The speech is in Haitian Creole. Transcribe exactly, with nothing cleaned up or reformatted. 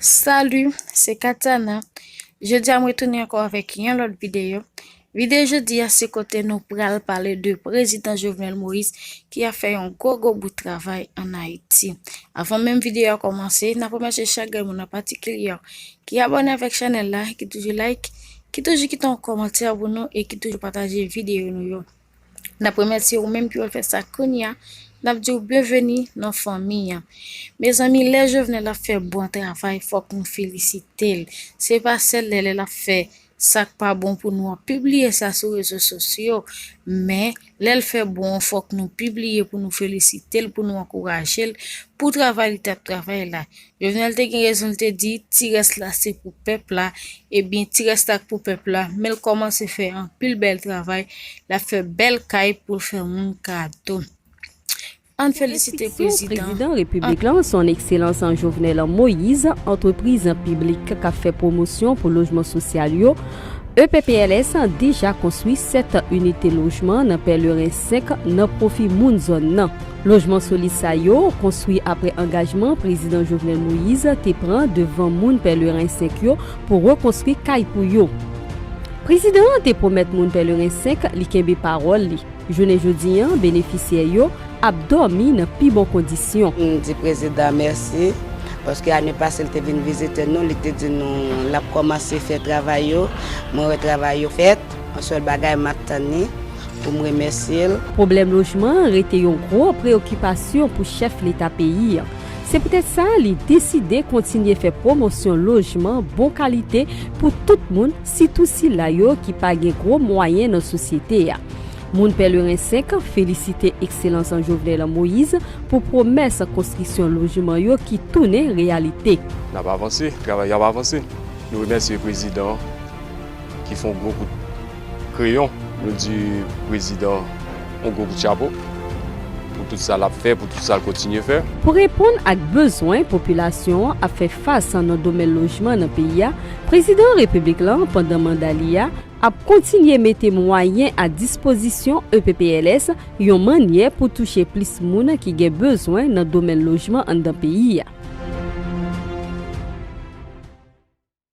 Salut, c'est Katana. Jodi a m retounen ankò avèk yon lòt videyo. Videyo jodi a se kote nou pral pale de prezidan Jovenel Moïse ki ap fè yon gwo gwo bout travay ann Ayiti. Avan menm videyo a kòmanse, n ap remèsye chak grenn moun an patikilye ki abòne avèk chanèl la, ki toujou like, ki toujou kite yon kòmantè pou nou e ki toujou pataje videyo nou yo. N ap remèsye ou menm ki wè fè sa kounye a. N ap di w byenveni nan fanmi an. Mezanmi, lè Jovenel ap fè bon travay, fòk nou felisite l. Se pa sèl lè, lè l ap fè sa k pa bon pou nou an pibliye sa sou rezo sosyo, men lè l fè bon an, fòk nou pibliye pou nou felisite l, pou nou ankouraje l pou travay li t ap travay la. Jovenel te gen rezon, l te di, "Ti rès la se pou pèp la." Ebyen, ti rès la k pou pèp la, men l kòmanse fè anpil bèl travay, l ap fè bèl kay pou l fè moun kado. Ann felisite prezidan. Prezidan Repiblik la, Son Ekselans Jovenel Moïse, antrepriz piblik k ap fè pwomosyon pou lojman sosyal yo, E P P L S deja konstwi sèt inite lojman nan Pèleren senk nan pwofi moun zòn nan. Lojman solid sa yo konstwi apre angajman Prezidan Jovenel Moïse te pran devan moun Pèleren senk yo pou rekonstwi kay pou yo. Prezidan an te pwomèt moun Pèleren senk li kenbe pawòl li. Jounen jodi an, benefisyè yo ap dòmi nan pi bon kondisyon. M di prezidan mèsi, paske ane pase l te vin vizite nou, li te di nou l ap kòmanse fè travay yo. Mwen wè travay yo fèt, yon sèl bagay m ap tann li pou m remèsye l. Pwoblèm lojman an rete yon gwo preyokipasyon pou chèf leta peyi an. Se poutèt sa, li deside kontinye fè pwomosyon lojman bon kalite pou tout moun, sitou sila yo ki pa gen gwo mwayen nan sosyete a. Moun Pèleren senk felisite Ekselans Jovenel Moïse pou pwomès konstriksyon lojman yo ki tounen reyalite. N ap avanse, travay yo ap avanse. Nou remèsye prezidan ki fè yon gwo kout kreyon. Nou di prezidan yon gwo kout chapo pou tout sa l ap fè, pou tout sa l kontinye fè. Pou reponn ak bezwen popilasyon an ap fè fas nan domèn lojman nan peyi a, prezidan repiblik lan, pandan manda li a, ap kontinye mete mwayen a dispozisyon E P P L S yon mannyè pou touche plis moun ki gen bezwen nan domèn lojman anndan peyi a.